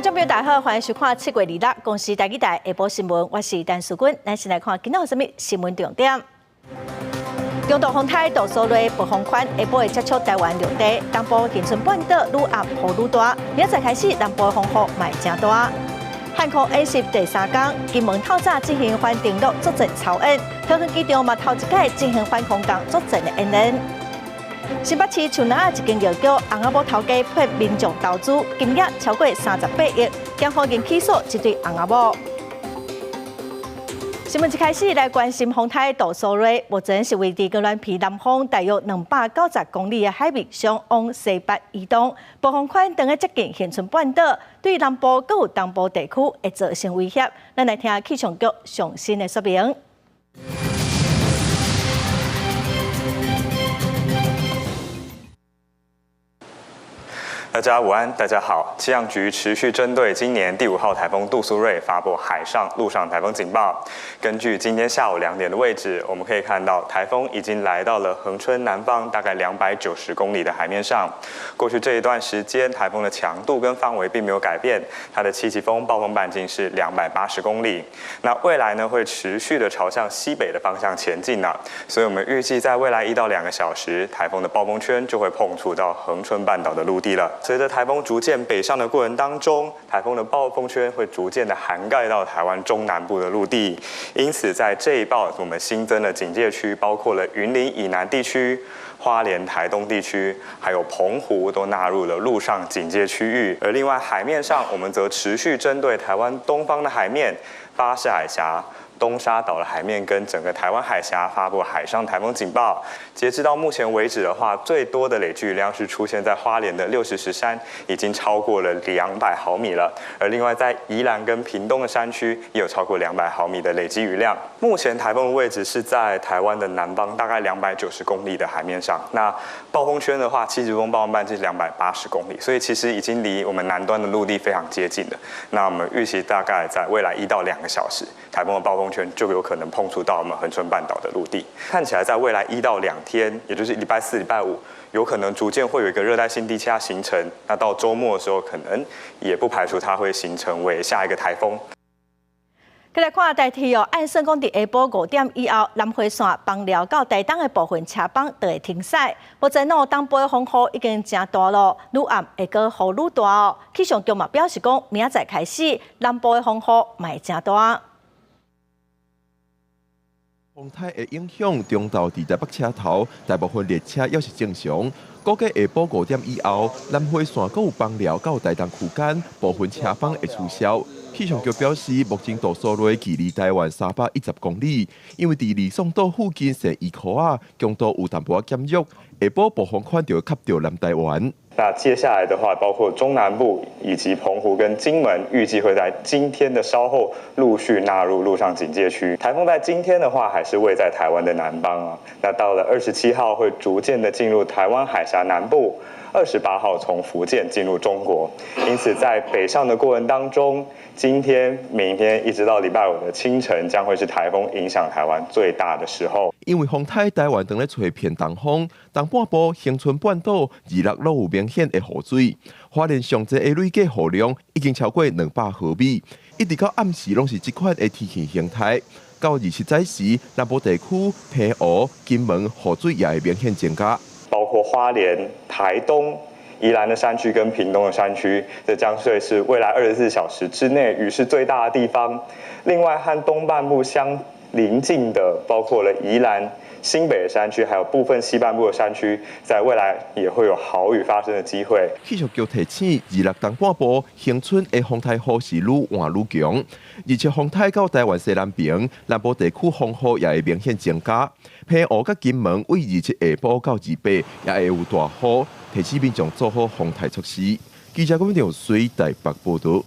眾朋友大家好，歡迎收看7月26公視台語台下晡新聞，我是陳淑君。咱先來看今仔有啥物新聞重點。中度風台杜蘇芮暴風圈下晡會接觸台灣陸地，東部恆春半島愈暗雨愈大，明仔載開始南部風雨嘛會誠大。漢光演習第三工，金門透早進行反登陸作戰操演，桃園機場嘛頭一擺進行反空降作戰的演練。新北市樹林仔一間藥局，翁仔某偷雞騙民眾投資，金額超過38億，檢方已經起訴這對翁仔某。新聞一開始來關心風台杜蘇芮，目前是位佇宜蘭皮南方大約290公里的海面上往西北移動，暴風圈當咧接近恆春半島，對南部閣有東部地區會造成威脅。咱來聽氣象局上新的說明。大家午安，大家好。氣象局持續針對今年第五號颱風杜蘇芮發布海上、陸上颱風警報。根據今天下午2點的位置，我們可以看到颱風已經來到了恆春南方大概290公里的海面上。過去這一段時間，颱風的強度跟範圍並沒有改變，它的七級風暴風半徑是280公里。那未來呢，會持續的朝向西北的方向前進呢，所以我們預計在未來1到2個小時，颱風的暴風圈就會碰觸到恆春半島的陸地了。隨着颱風逐漸北上的過程當中，颱風的暴風圈會逐漸的涵蓋到台灣中南部的陸地，因此在這一報，我們新增的警戒區包括了雲林以南地區、花蓮、台東地區，還有澎湖都納入了陸上警戒區域。而另外海面上，我們則持續針對台灣東方的海面、巴士海峽、東沙島的海面跟整個台灣海峽發布海上颱風警報。截至到目前為止的話，最多的累積雨量是出現在花蓮的60、13，已經超過了200毫米了。而另外在宜蘭跟屏東的山區也有超過200毫米的累積雨量。目前颱風的位置是在台灣的南方，大概290公里的海面上。那暴風圈的話，七級風暴風半徑280公里，所以其實已經離我們南端的陸地非常接近了。那我們預期大概在未來1到2個小時，颱風的暴風圈就有可能碰觸到我們恆春半島的陸地。看起來在未來1到2天，也就是禮拜四、禮拜五，有可能逐漸會有一個熱帶性低氣壓形成。那到週末的時候，可能也不排除它會形成為下一個颱風。閣來看台鐵哦，按算講佇下晡5點以後，南迴線枋寮到台東的部分車班就會停駛。目前哦，東部的風雨已經誠大咯，愈暗會閣雨愈大哦。氣象局嘛表示講，明仔載開始，南部的風雨嘛會誠大。風台的影響，中晝佇台北車頭，大部分列車猶是正常。估計下晡5點以後，南迴線閣有枋寮到台東區間部分車班會取消。氣象局表示，目前杜蘇芮距離台灣310公里，因為佇呂宋島附近踅伊箍仔，強度有淡薄仔減弱，下晡暴風圈就會吸著南台灣。那接下來的話，包括中南部以及澎湖跟金門，預計會在今天的稍後陸續納入陸上警戒區。颱風在今天的話，還是位在台灣的南方啊。那到了27號，會逐漸的進入台灣海峽南部。28號從福建進入中國，因此在北上的過程當中，今天、明天一直到禮拜五的清晨，將會是颱風影響台灣最大的時候。因為風台台灣當咧吹偏東風，東半部恆春半島26攏有明顯的雨水。花蓮上濟的累計雨量已經超過200毫米，一直到暗時攏是這款的天氣形態。到27早時，南部地區澎湖、金門雨水也會明顯增加。包括花蓮、台東、宜蘭的山區跟屏東的山區，這將會是未來24小時之內雨勢最大的地方。另外，和東半部相鄰近的，包括了宜蘭、新北的山區，還有部分西半部的山區，在未來也會有豪雨發生的機會。氣象局提醒，26東半部恆春的風台雨是愈換愈強，而且風台到台灣西南邊，南部地區風雨也會明顯增加。澎湖佮金門位27下晡到28也會有大雨，提醒民眾做好防台措施。記者郭明水台北報導。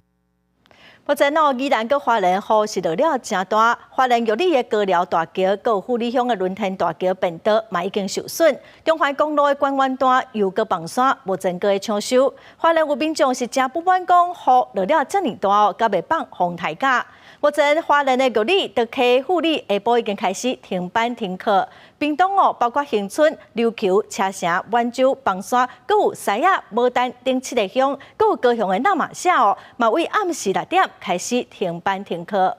目前哦，宜蘭佮花蓮雨是落了誠大，花蓮玉里的高寮大橋、閣有富里鄉的輪天大橋便道嘛已經受損。中環公路的關灣段又閣崩山，目前閣咧搶修。花蓮有民眾是誠不滿，講雨落了遮爾大哦，閣袂放風台假。目前花蓮的玉里、竹溪、富里下晡已經開始停班停課。屏東哦，包括恆春、琉球、車城、滿州、枋山，閣有獅仔、牡丹等七個鄉，閣有高雄的那瑪夏哦，嘛為暗時六點開始停班停課。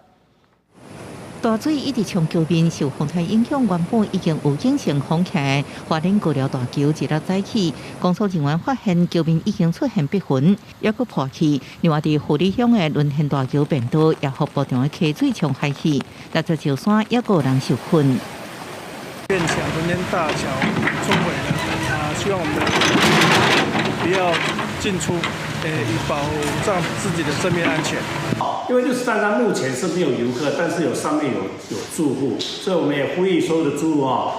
大水一直衝橋面，受風颱影響，原本已經有警性封起來花蓮高寮大橋一日早起，工作人員發現橋面已經出現篦痕，猶閣破去。另外，佇富里鄉的崙山大橋便道也予暴漲的溪水沖海去，六十石山猶閣有人受困。院牆、崙山大橋沖毀了，啊，希望我們不要進出，以保障自己的生命安全。因為63山目前是沒有遊客，但是有上面有住戶，所以我們也呼籲所有的住戶哦，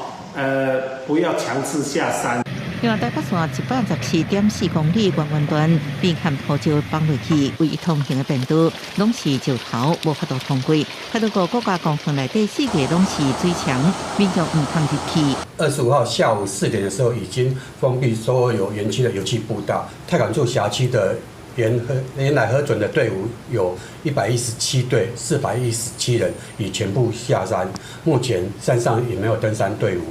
不要強制下山。另外，台北線114.4公里源源段變陷土石崩落去，唯一通行的便道攏是石頭，無法度通過。太魯閣國家公園內底四界攏是水牆，民眾毋通入去。25號下午4點的時候，已經封閉所有園區的遊憩步道。太港處轄區的原來核准的隊伍有117隊，417人已全部下山。目前山上也沒有登山隊伍。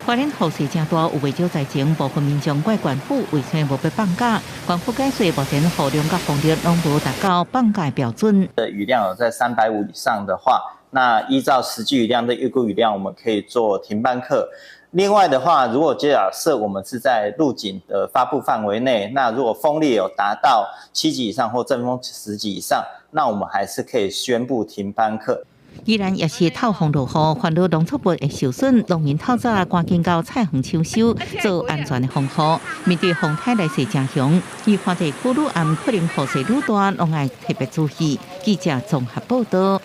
花蓮雨勢誠大，有袂少災情，部分民眾怪縣府為啥無欲放假？縣府解釋目前雨量佮風力攏無達到放假標準。雨量有在350以上的話，那依照實際雨量的預估雨量，我們可以做停班課。另外的話，如果假設我們是在陸警的發布範圍內，那如果風力有達到7級以上或陣風10級以上，那我們還是可以宣布停班課。依然也是透風落雨，煩惱農作物會受損，農民透早趕緊到菜園搶修，做安全的防護。面對風颱來勢誠強，宜花地區愈暗可能雨勢愈大，攏愛特別注意。記者綜合報道。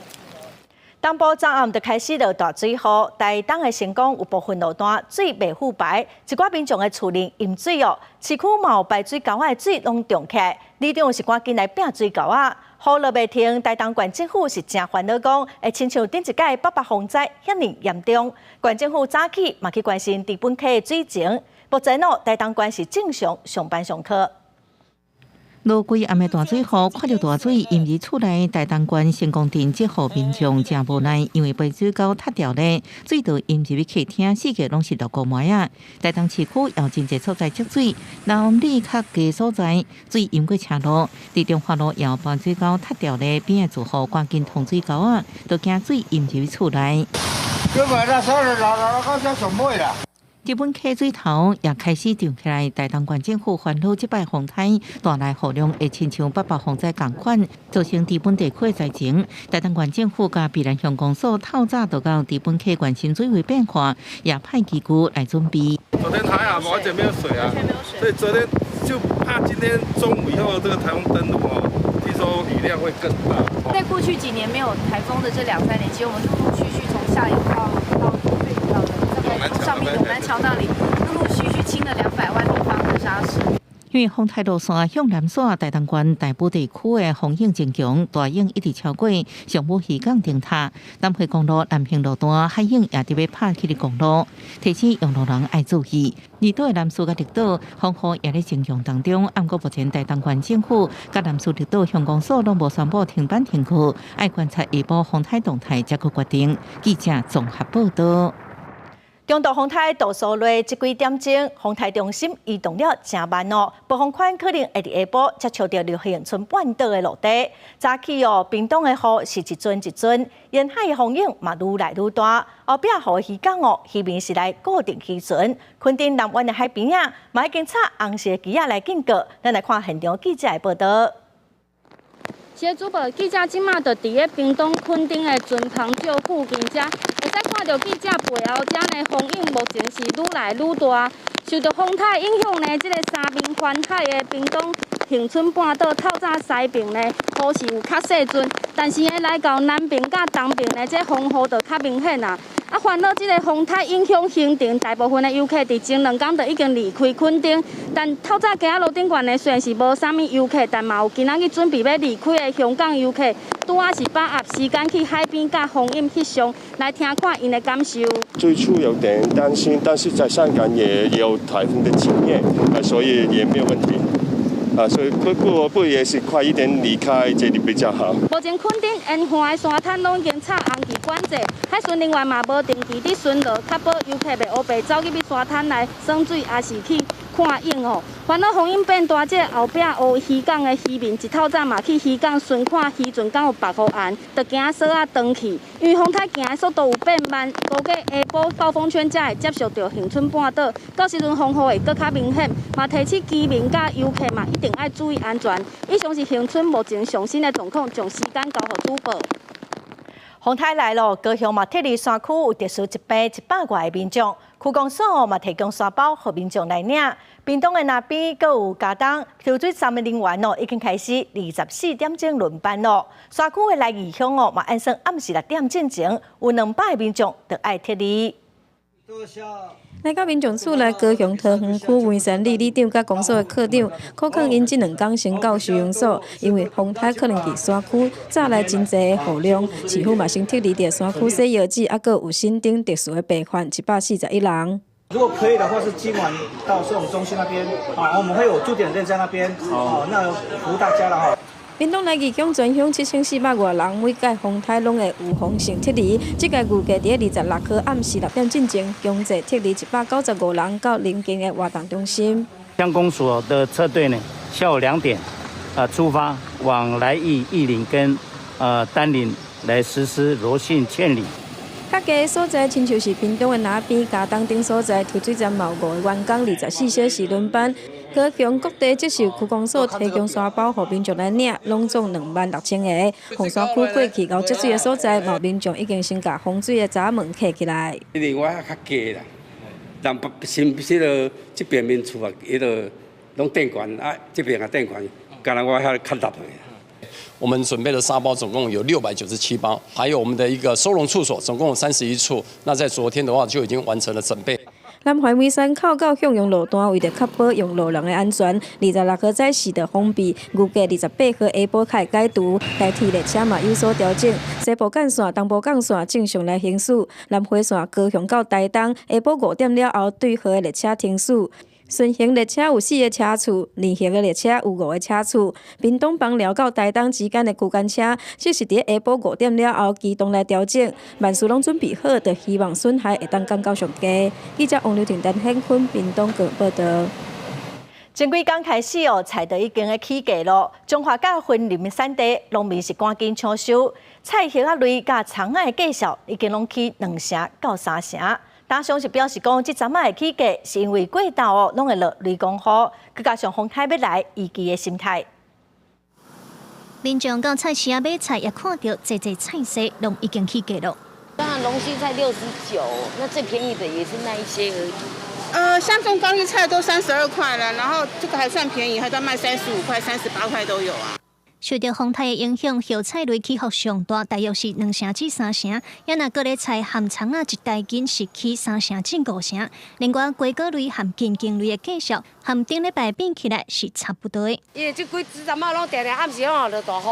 東部昨暗就開始落大水雨，台東的成功有部分路段水袂赴排，一寡民眾的厝內淹水哦，市區嘛有排水溝仔的水攏漲起來，里長是趕緊來摒水溝仔。雨落袂停，台東縣政府是誠煩惱，講會親像頂一屆八八風災遐爾嚴重。縣政府早起嘛去關心知本溪的水情，目前哦，台東縣是正常上班上課。落規暗的大水雨，看著大水淹入厝內，台東縣成功鎮這戶民眾誠無奈，因為排水溝塌掉咧，水就淹入去客廳，四界攏是落雨糜仔。台東市區有真濟所在積水，南里較低所在水淹過車路，佇中華路也有排水溝塌掉咧，邊的住戶趕緊通水溝仔，都驚水淹入去厝內。知本溪水頭也開始漲起來，台東縣政府煩惱這擺風颱帶來雨量會親像八八風災仝款，造成知本地區的災情。台東縣政府佮避蘭鄉公所透早就到知本溪關心水位變化，也派機具來準備。昨天還好，完全沒有水啊，所以昨天就怕今天中午以後這個颱風登陸哦，聽說雨量會更大。在過去幾年沒有颱風的這兩三年，其實我們陸陸續續從下游到最主要的上面永南橋那裡，陸陸續續清了200萬平方的沙石。因為風颱路線向南徙，台東縣大埔地區的風湧真強，大湧一直超過上武漁港頂塔。南迴公路南興路段海湧也佇欲拍起的公路，提醒用路人愛注意。離島的南勢佮綠島風雨也咧增強當中，毋過目前台東縣政府佮南勢綠島鄉公所攏無宣布停班停課，愛觀察下晡風颱動態才閣決定。記者綜合報道。中度風颱杜蘇芮這幾點鐘，風颱中心移動了誠慢哦，暴風圈可能會佇下晡接觸著恆春半島的陸地。早起哦，屏東的雨是一陣一陣，沿海的風湧嘛愈來愈大。後壁雨的漁港哦，漁民是來固定漁船，墾丁南灣的海邊仔，嘛已經插紅色旗仔來警告。咱來看現場記者的報道。是的，主播記者這馬就佇咧屏東墾丁的船篷石附近遮，會使看著記者背後遮呢風湧目前是愈來愈大。受著風颱影響呢，這个三面環海的屏東恆春半島透早西爿呢，雨是有較細陣，但是呢來到南爿佮東爿呢，這風雨就較明顯啊。啊，煩惱這个風颱影響行程，大部分的遊客佇前兩工就已經離開墾丁。但透早街仔路頂懸呢，雖然是無啥物遊客，但嘛有今仔日準備欲離開的香港遊客，拄仔是把握時間去海邊佮風湧翕相，來聽看𪜶的感受。最初有點擔心，但是在香港也有颱風的經驗，所以也沒有問題。啊，所以不不不也是快一點離開這裡比較好。目前墾丁沿岸的沙灘攏已經插紅旗管制，海巡人員嘛無定期佇巡邏，確保遊客袂烏白走入去沙灘內耍水，抑是去看湧哦。煩惱風湧變大，這後壁烏漁港的漁民一透早嘛去漁港巡看漁船，敢有縛護岸，就驚索仔斷去。因為風颱行的速度有變慢，估計下晡暴風圈才會接觸著恆春半島，到時陣風雨會閣較明顯。嘛提醒居民佮遊客嘛一定愛注意安全。以上是恆春目前上新的狀況，將時間交予主播。風颱來咯，高雄嘛撤離山區有特殊疾病100外个民眾，區公所嘛提供沙包予民眾來領。屏東的那邊閣有佳冬抽水站的人員哦，已經開始24點鐘輪班咯。山區的來義鄉哦，嘛按算暗時6點進前，有200个民眾著愛撤離。來到民眾厝內，高雄桃園區梅山里里長佮公所的課長，可能𪜶這兩工先到收容所，因為風颱可能佇山區帶來真濟的雨量，市府嘛先撤離佇山區洗藥水，猶閣有新增特殊的病患141人。如果可以的話，是今晚到收容中心那邊，啊，我們會有駐點人在那邊，哦，那服務大家了哈。屏東來義鄉全鄉7400外人，每屆風颱攏會預防性撤離。這屆預計佇26號暗時6點進前，強制撤離195人到鄰近的活動中心。鄉公所的車隊呢，下午2點啊出發往來義、義林跟丹林來實施柔性勸離。較低的所在，親像是屏東的那邊、佳冬等所在，抽水站嘛有5個員工24小時輪班。高雄各地接受區公所提供沙包，予民眾來領，攏總26,000個。鳳山區過去𠢕積水的所在，嘛民眾已經先共防水的閘門蓋起來。因為我較低啦，南北新彼个這邊面厝啊，彼个攏電管啊，這邊也電管，敢若我遐較落去。我們準備的沙包總共有697包，還有我們的一個收容處所，總共有31處。那在昨天的話就已經完成了準備。南環梅山口到向陽路段，為著確保用路人的安全，26號早時就封閉，預計28號下晡開解除。台鐵列車嘛有所調整，西部幹線、東部幹線正常來行駛，南迴線高雄到台東下晡5點了後對號的列車停駛。順行列車有四個車次，逆行的列車有五個車次。屏東枋寮到台東之間的區間車，則是佇下晡5點了後機動來調整。萬事攏準備好，就希望損害會當減到上低。記者王劉婷、陳顯坤，屏東報報導。前幾工開始哦，菜都已經咧起價咯。彰化佮雲林的產地，農民是趕緊搶收菜葉仔類佮蔥仔的價數，已經攏起2成到3成。廠商是表示講，這陣仔會起價，是因為過晝哦，攏會落雷公雨，閣加上風颱欲來，預期的心態。民眾到菜市仔買菜，也看著濟濟菜色攏已經起價了。當然，龍心菜69，那最便宜的也是那一些而已。像這種高麗菜都32塊了，然後這個還算便宜，還在賣35塊、38塊都有啊。受著風颱的影響，葉菜類起伏上大，大約是2成至3成。也若高麗菜和蔥仔一大斤是起3成至5成。另外，瓜果類和根莖類的價數，和頂禮拜比起來是差不多的。因為這幾陣仔攏定定暗時攏落大雨，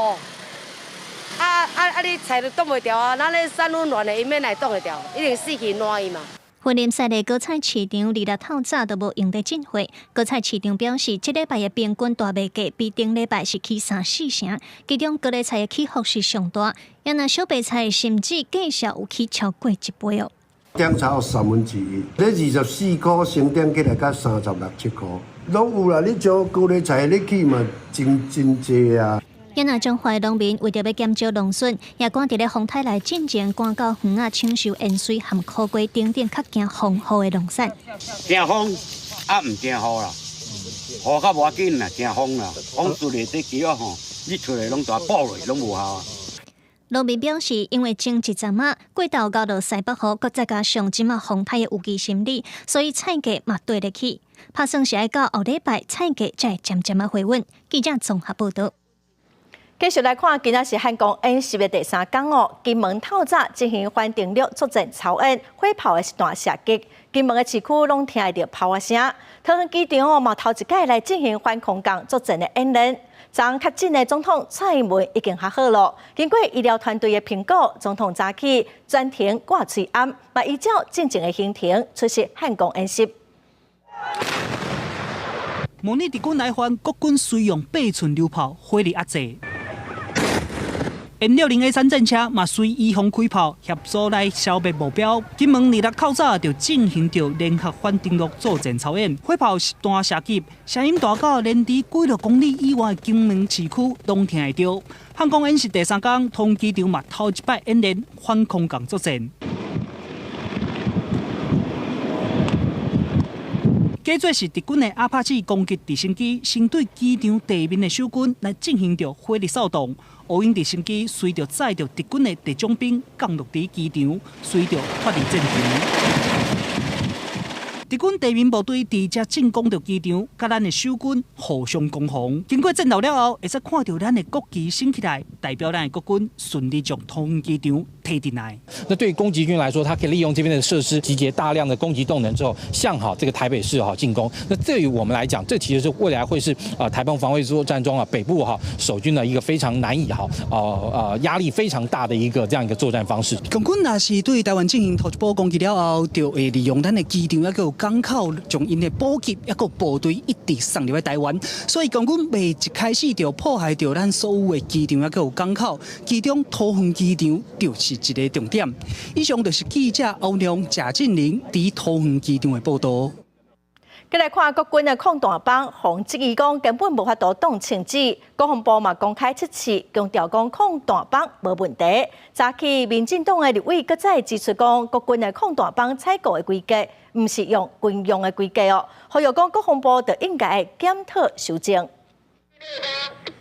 啊啊啊！你菜都擋袂牢啊，咱咧三溫暖的，伊欲來擋會牢，一定死去爛伊嘛。雲林雪梨果菜市場26透早都無閒咧進貨。果菜市場表示，這禮拜的平均大賣價比頂禮拜是起3、4成，其中高麗菜的起伏是上大，也若小白菜甚至價數有起超過一倍哦。點差1/3，你24塊升點起來到36、7塊，攏有啦。你像高麗菜，你起嘛真真濟啊。也若彰化農民為著欲減少農損，也趕佇咧風颱來進前，趕到園仔搶收芫荽和苦瓜等等較驚風雨的農產。驚風啊，毋驚雨啦，雨較無要緊啦，驚風啦，風吹來這枝仔吼，你出來攏大爆落，攏無效啊。農民表示，因為前一陣仔過晝𠢕落西北雨，閣再加上這馬風颱的預期心理，所以菜價嘛綴咧起。拍算是愛到後禮拜菜價才會漸漸仔回穩。記者綜合報導。繼續來看，今仔是漢光演習的第三工哦。金門透早進行反登陸作戰操演，火炮的一段射擊，金門的市區攏聽得著炮仔聲。桃園機場哦，嘛頭一擺來進行反空降作戰的演練。昨昏確診的總統蔡英文已經較好囉。經過醫療團隊的評估，總統早起全程掛喙罨，嘛依照進前的行程出席漢光演習。模擬敵軍來犯，國軍隨用8寸榴炮火力壓制。M60A3戰車嘛隨移防開炮協助來消滅目標。金門26透早就進行著聯合反登陸作戰操演，火炮實彈射擊，聲音大到連佇幾十公里以外的金門市區攏聽會著。漢光演習第三工，桃園機場嘛頭一擺演練反空降作戰。假做是敵軍的阿帕契攻擊直升機，先對機場地面的守軍來進行著火力掃蕩。烏鷹直升機隨著載著敵軍的特種兵降落佇機場，隨著脫離戰場。敵軍地面部隊佇遮進攻著機場，佮咱的守軍互相攻防。經過戰鬥了後，會使看著咱的國旗升起來，代表咱的國軍順利將桃園機場提進來。那對於攻擊軍來說，他可以利用這邊的設施，集結大量的攻擊動能之後，向好這個台北市哈進攻。那對於我們來講，這其實是未來會是啊台風防衛作戰中啊北部哈守軍的一個非常難以哈壓力非常大的一個這樣一個作戰方式。共軍若是對台灣進行頭一波攻擊了後，就會利用咱的機場抑閣港口，將𪜶的補給抑閣部隊一直送入來台灣，所以共軍袂一開始就破壞著咱所有的機場抑閣有港口，其中桃園機場就是一個重點。以上就是記者歐良、賈靜玲佇桃園機場的報導。再來看國軍的礦彈枋，予質疑講根本無法度擋槍子。國防部嘛公開測試，強調講礦彈枋無問題。早起民進黨的立委閣再指出講，國軍的礦彈枋採購的規格，毋是用軍用的規格哦。呼籲講國防部就應該檢討修正。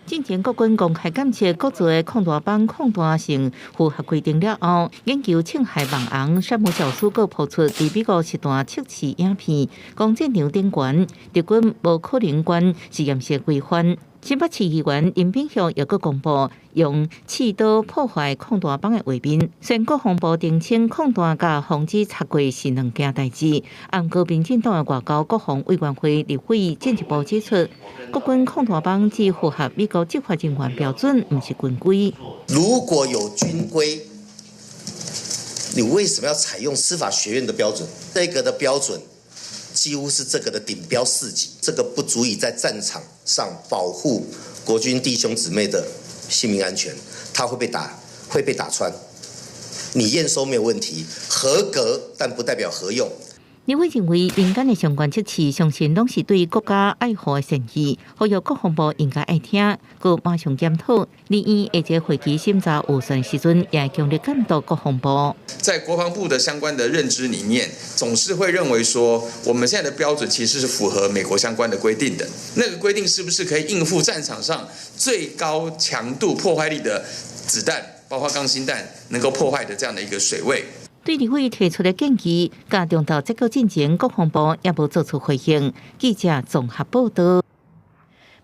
進前國軍公開檢測國造的礦彈枋抗彈性符合規定了後，研究青海網紅山姆小蘇閣拋出佇美國實彈測試影片，講戰場頂懸，敵軍無可能關實驗室規範。新北市議員林秉孝又閣公布用刺刀破壞礦彈枋的畫面。雖然國防部澄清礦彈佮防止插過是兩件代誌，毋過民進黨的外交國防委員會立委進一步指出，國軍礦彈枋只符合美國執法人員標準，毋是軍規。如果有軍規，你為什麼要採用司法學院的標準？這個的標準幾乎是這個的頂標四級，這個不足以在戰場上保護國軍弟兄姊妹的性命安全，他會被打，會被打穿。你驗收沒有問題，合格，但不代表合用。立委認為民間的相關測試，相信攏是對國家愛護的善意，呼籲國防部應該愛聽，閣馬上檢討。立院下一個會期審查預算時陣，也強力監督國防部。在國防部的相關的認知裡面，總是會認為說，我們現在的標準其實是符合美國相關的規定的。那個規定是不是可以應付戰場上最高強度破壞力的子彈，包括鋼心彈，能夠破壞的這樣的一個水位？對立委提出的建議，佮中投這個進前，國防部也無做出回應。記者綜合報道。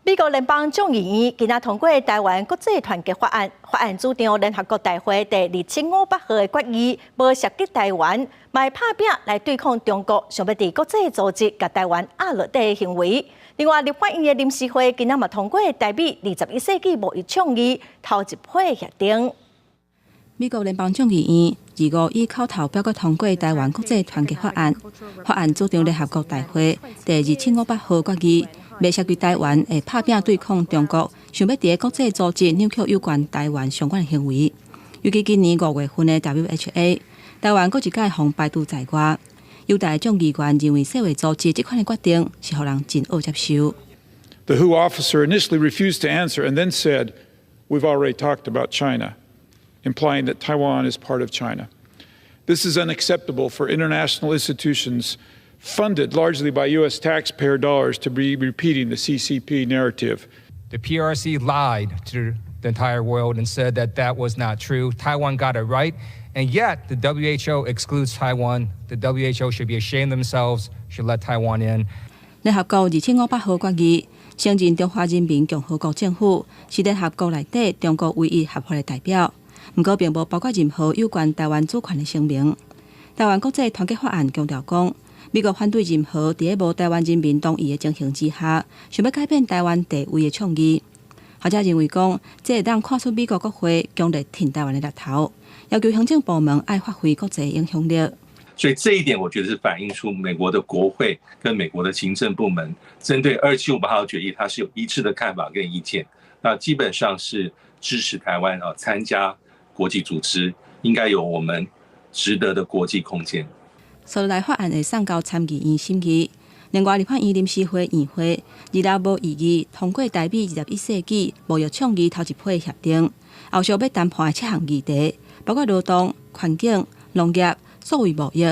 美國聯邦眾議院今仔通過台灣國際團結法案，法案主張聯合國大會第2758號的決議無涉及台灣，嘛會拍拚來對抗中國，想欲佇國際組織共台灣壓落底的行為。另外，立法院的臨時會今仔嘛通過台美21世紀貿易倡議頭一批協定。美國聯邦眾議院25以口頭表決通過台灣國際團結法案，法案主張聯合國大會第2758號決議，袂涉及台灣會拍拚對抗中國，想欲佇國際組織扭曲有關台灣相關的行為。尤其今年5月份的 WHA，台灣閣一擺予排除在外。猶大眾議員認為世衛組織這款的決定是予人真惡接受。 The WHO officer initially refused to answer and then said, "We've already talked about China," implying that Taiwan is part of China. This is unacceptable for international institutions funded largely by U.S. taxpayer dollars to be repeating the CCP narrative. The PRC lied to the entire world and said that that was not true. Taiwan got it right. And yet the WHO excludes Taiwan. The WHO should be ashamed themselves, should let Taiwan in. 聯合國2758號決議承認中華人民共和國政府是聯合國內底中國唯一合法的代表，毋過並無包括任何有關台灣主權的聲明。台灣國際團結法案強調講，美國反對任何佇咧無台灣人民同意的情形之下，想欲改變台灣地位的倡議。學者認為講，這會當看出美國國會強烈挺台灣的立頭，要求行政部門愛發揮國際影響力。所以這一點，我覺得是反映出美國的國會跟美國的行政部門針對2758號決議，它是有一致的看法跟意見。那基本上是支持台灣啊參加國際組織，應該有我們值得的國際空間。所來法案會送交參議院審議。另外，立法院臨時會院會二六無異議通過台美21世紀貿易倡議頭一批協定，後續欲談判的七項議題，包括勞動、環境、農業、數位貿易、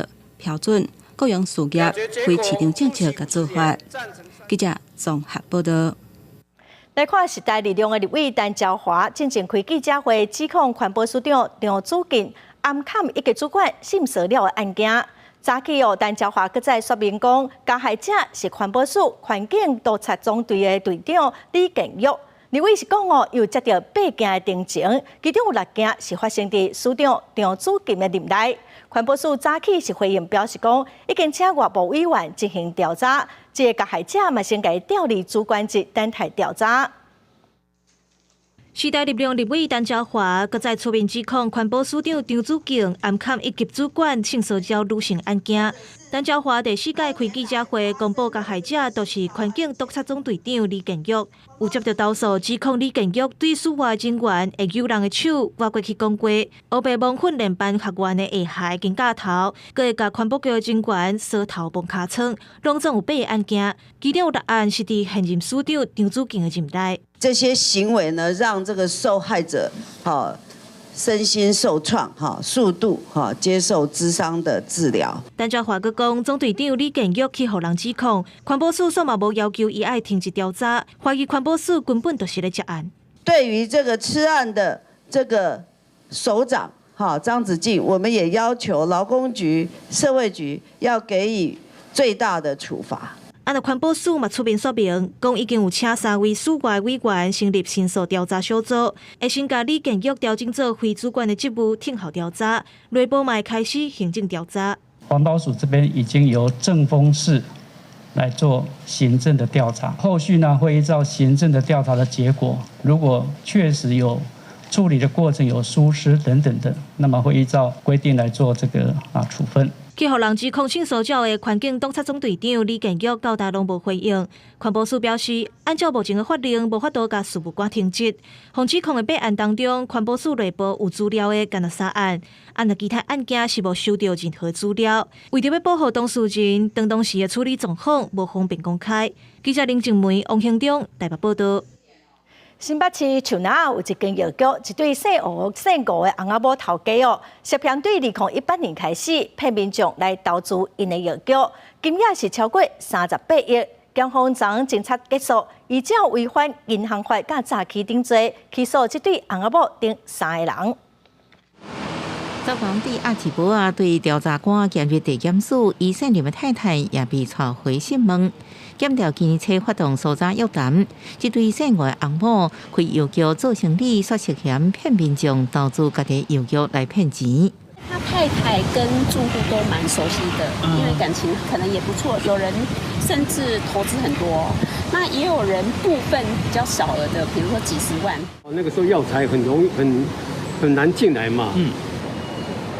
標準、國營事業、非市場政策佮做法。記者綜合報道。來看時代力量的立委陳椒華進前開記者會，指控環保署長張子敬暗崁一級主管性騷擾的案件。早起哦，陳椒華閣再說明講，加害者是環保署環境督察總隊的隊長李建玉。立委是講哦，有接著八件的偵情，其中有六件是發生佇署長張子敬的任內。環保署早起是回應表示講，已經請外部委員進行調查，這個加害者嘛先共調離主管職，等待調查。時代力量立委陳椒華閣再出面指控環保署長張子敬暗崁一級主管性騷擾女性案件。陳椒華第四擺開記者會，公布加害者就是環境督察總隊長李建玉。有接著投訴指控李建玉對署外人員會揪人的手挖過去講話，烏白摸訓練班學員的下頦肩胛頭，閣會共環保局人員挲頭摸尻川，攏總有八個案件，其中有六案是佇現任署長張子敬的任內。這些行為呢，讓這個受害者哈身心受創，哈數度哈接受諮商的治療。陳椒華閣講，總隊長李建玉去予人指控，環保署煞嘛無要求伊愛停止調查，懷疑環保署根本就是咧接案。對於這個吃案的這個首長哈張子靜，我們也要求勞工局、社會局要給予最大的處罰。啊，若環保署嘛出面說明，講已經有請三位署外委員成立申訴調查小組，會先共李建玉調整做非主管的職務，聽候調查，內部嘛會開始行政調查。環保署這邊已經由政風室來做行政的調查，後續呢會依照行政的調查的結果，如果確實有處理的過程有疏失等等的，那麼會依照規定來做這個處分。去予人指控性騷擾的環境督察總隊長李建玉到今攏無回應。環保署表示，按照目前的法令，無法度共事務官停職。予指控的八案當中，環保署內部有資料的，干焦三案，啊若其他案件是無收著任何資料。為著欲保護當事人，當時的處理狀況無方便公開。記者林靜梅、王興中台北報導。新北市樹林有一間藥局，一對姓吳、姓吳的翁仔某頭家哦，涉嫌對2018年開始騙民眾來投資𪜶的藥局，金額是超過38億。檢方昨偵查結束，依照違反銀行法佮詐欺等罪，起訴這對翁仔某等三个人。遭講佇阿吉伯啊，對調查官兼入地檢署，伊現任的太太也被帶回訊問。檢調警察發動搜查約談，這對姓吳的翁某開藥局做生理，煞涉嫌騙民眾投資家己藥局來騙錢。他太太跟住戶都蠻熟悉的，因為感情可能也不錯。有人甚至投資很多，那也有人部分比較小額的，比如說幾十萬。那個時候藥材很容易很難進來嘛。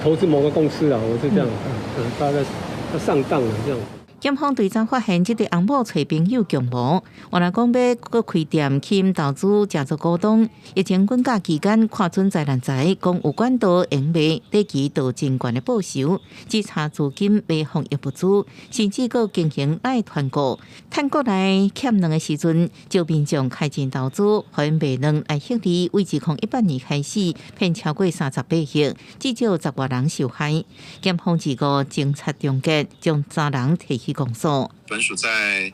投資某個公司啊，我是這樣，大概他上當了這樣。檢方追查發現，這對翁某揣朋友共謀，原來講欲閣開店吸引投資，成做股東。疫情滾價期間，看準災難財，講有管道用賣，短期得真懸的報酬，只差資金買防疫物資，甚至閣經營愛團購。趁國內欠糧的時陣，招民眾開錢投資，予𪜶賣卵來獲利。為2018年開始，騙超過38億，至少十外人受害。檢方二五偵查終結，將三人提起公訴。本署在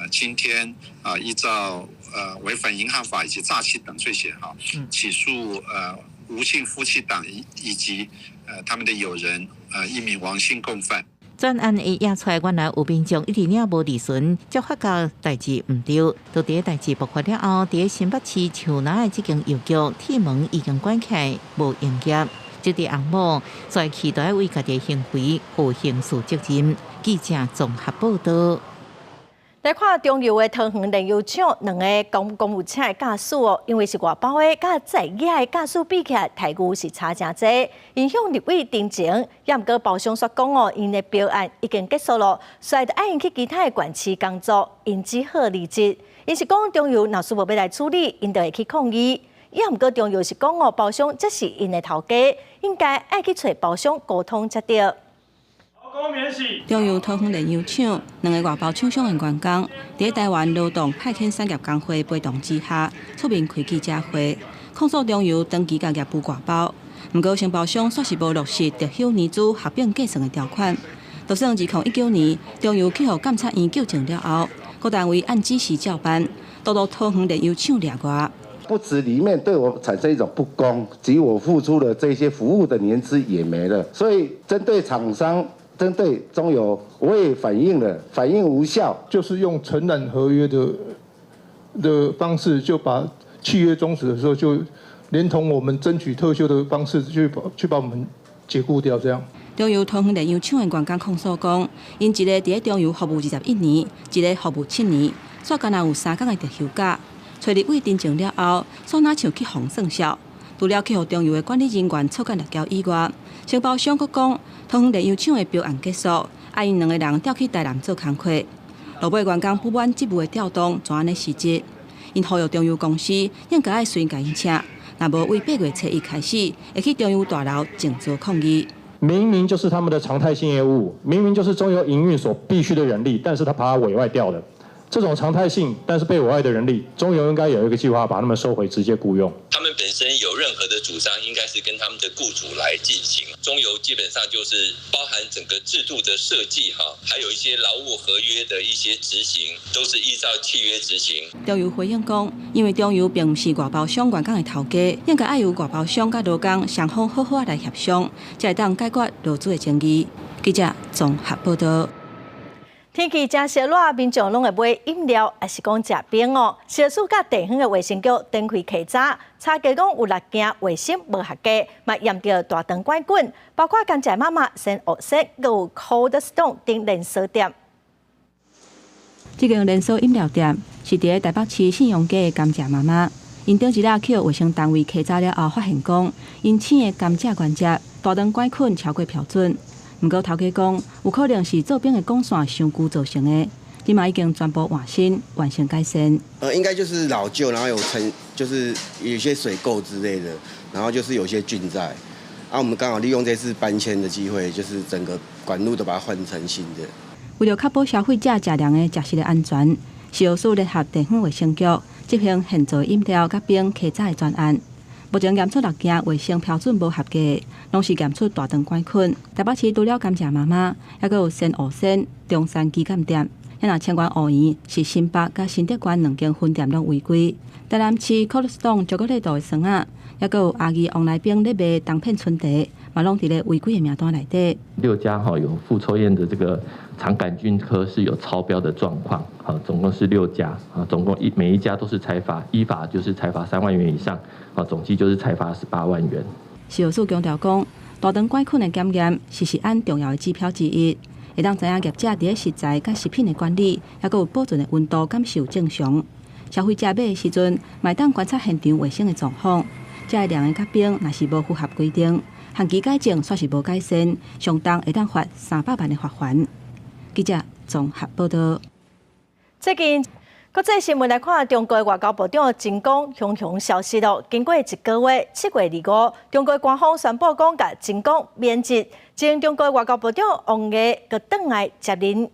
今天啊，依照違反銀行法以及詐欺等罪嫌哈，起訴吳姓夫妻檔以及他們的友人一名王姓共犯。專案會驗出來，原來有民眾一直領無利潤，才發覺代誌毋對。到佇代誌爆發了後，佇新北市樹林的這間藥局鐵門已經關起來，無營業。這對翁某在期待為家己行為負刑事責任。記者綜合報導。來看中油的桃園煉油廠兩个公務車的駕駛哦，因為是外包的，佮在野的駕駛比起來，待遇是差誠濟，影響立委陳情，也毋過包商煞講哦，𪜶的標案已經結束咯，所以著愛𪜶去其他的縣市工作，𪜶只好離職。𪜶是講中油若是無欲來處理，𪜶就會去抗議。也毋過中油是講哦，包商才是𪜶的頭家，應該愛去揣包商溝通才對。中油桃園煉油廠兩个外包廠商的員工，佇台灣勞動派遣產業工會陪同之下，出面開記者會，控訴中油長期共業務外包。毋過承包商煞是無落實特休年資合併計算的條款。就算2019年中油去予監察院糾正了後，各單位按指示照辦，獨獨桃園煉油廠例外。不止裡面對我產生一種不公，及我付出的這些服務的年資也沒了，所以針對廠商。針對中油，我也反映了，反映無效，就是用承攬合約的方式，就把契約終止的時候，就連同我們爭取特休的方式，去把我們解僱掉，這樣。中油桃園煉油廠的員工控訴講，𪜶一个佇咧中油服務21年，一个服務7年，煞干焦有3工的特休假。揣立委陳情了後，煞若像去予算數。除了去予中油的管理人員錯姦掠交以外，承包商閣講，桃園煉油廠的標案結束，愛𪜶兩个人調去台南做工課。落尾員工不滿職務的調動，怎按呢失職？𪜶呼籲中油公司應該愛隨共𪜶請，若無對8月初1開始，會去中油大樓靜坐抗議。明明就是他們的常態性業務，明明就是中油營運所必須的人力，但是他把它委外掉了。這種常態性，但是被委外的人力，中油應該有一個計劃把他們收回，直接僱用。他們本身有任何的主張，應該是跟他們的僱主來進行。中油基本上就是包含整個制度的設計，哈，還有一些勞務合約的一些執行，都是依照契約執行。中油回應講，因為中油並毋是外包商員工的頭家，應該愛由外包商佮勞工雙方好好來協商，才會當解決勞資的爭議。記者綜合報道。天氣誠燒熱，民眾攏會買飲料，抑是講食冰哦。食藥署佮地方的衛生局展開稽查，查著講有六間衛生無合格，嘛驗著大腸桿菌，包括甘蔗媽媽、鮮芋仙、閣有 Cold Stone 等連鎖店。這間連鎖飲料店是佇咧台北市信用街的甘蔗媽媽，𪜶頂一日去予衛生單位稽查了後，發現講𪜶生的甘蔗原汁大腸桿菌超過標準。毋過頭家講，有可能是做冰的管線傷舊造成的，這馬已經全部換新，完成改善。應該就是老舊，然後有層，就是有些水垢之類的，然後就是有些菌在。啊，我們剛好利用這次搬遷的機會，就是整個管路都把它換成新的。為著確保消費者食涼的食食的安全，食藥署聯合地方衛生局執行現做飲料佮冰稽查的專案。目前驗出六件衛生標準無合格，攏是驗出大腸桿菌。台北市除了甘蔗媽媽，猶閣有鮮芋仙、中山旗艦店。遐若清源芋圓是新北佮新竹縣兩間分店攏違規。台南市 Cold Stone 朱古力豆的酸仔，猶閣有阿義旺來冰咧賣冬片春茶，嘛攏佇咧違規的名單內底。六家哈有副抽驗的這個腸桿菌科是有超標的狀況，好，總共是六家，啊，總共每一家都是裁罰，依法就是裁罰3萬元以上，啊，總計就是裁罰18萬元。食藥署強調講，大腸桿菌的檢驗是食安重要的指標之一，會當知影業者佇咧食材佮食品的管理，猶閣有保存的溫度敢是有正常。消費者買的時陣，嘛會當觀察現場衛生的狀況。這个涼的佮冰若是無符合規定，限期改正煞是無改善，上重會當罰300萬的罰鍰。記者綜合報道。最近國際新聞來看，中國外交部長秦剛雄雄消失囉。經過一个月，7月25，中國官方宣布講，共秦剛免職，前中國外交部長王毅閣轉來接任。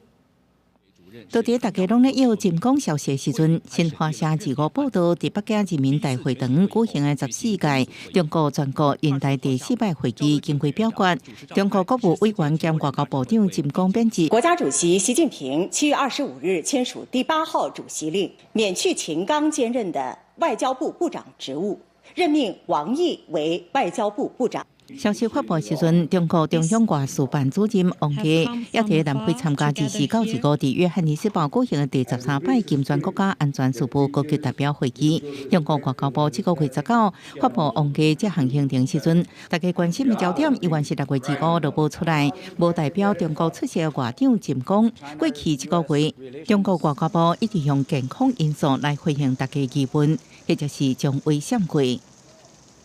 就佇大家攏咧臆秦剛消息的時陣，新華社25報道，佇北京人民大會堂舉行的14屆中國全國人大第四擺會議經過表決，中國國務委員兼外交部長秦剛免職。國家主席習近平7月25日簽署第8號主席令，免去秦剛兼任的外交部部長職務，任命王毅為外交部部長。消息發布時陣，中國中央外事辦主任王毅也佇南非參加24到25佇約翰尼斯堡舉行的第13擺金磚國家安全事務高級代表會議。中國外交部這個月19發布王毅這項行程時陣，大家關心的焦點依然是6月25就無出來，無代表中國出席的外長秦剛。過去這個月，中國外交部一直用健康因素來回應大家疑問，或者是將危險過。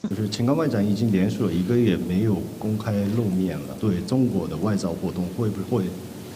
就是秦剛外長已經連續了一個月沒有公開露面了，對中國的外交活動會不會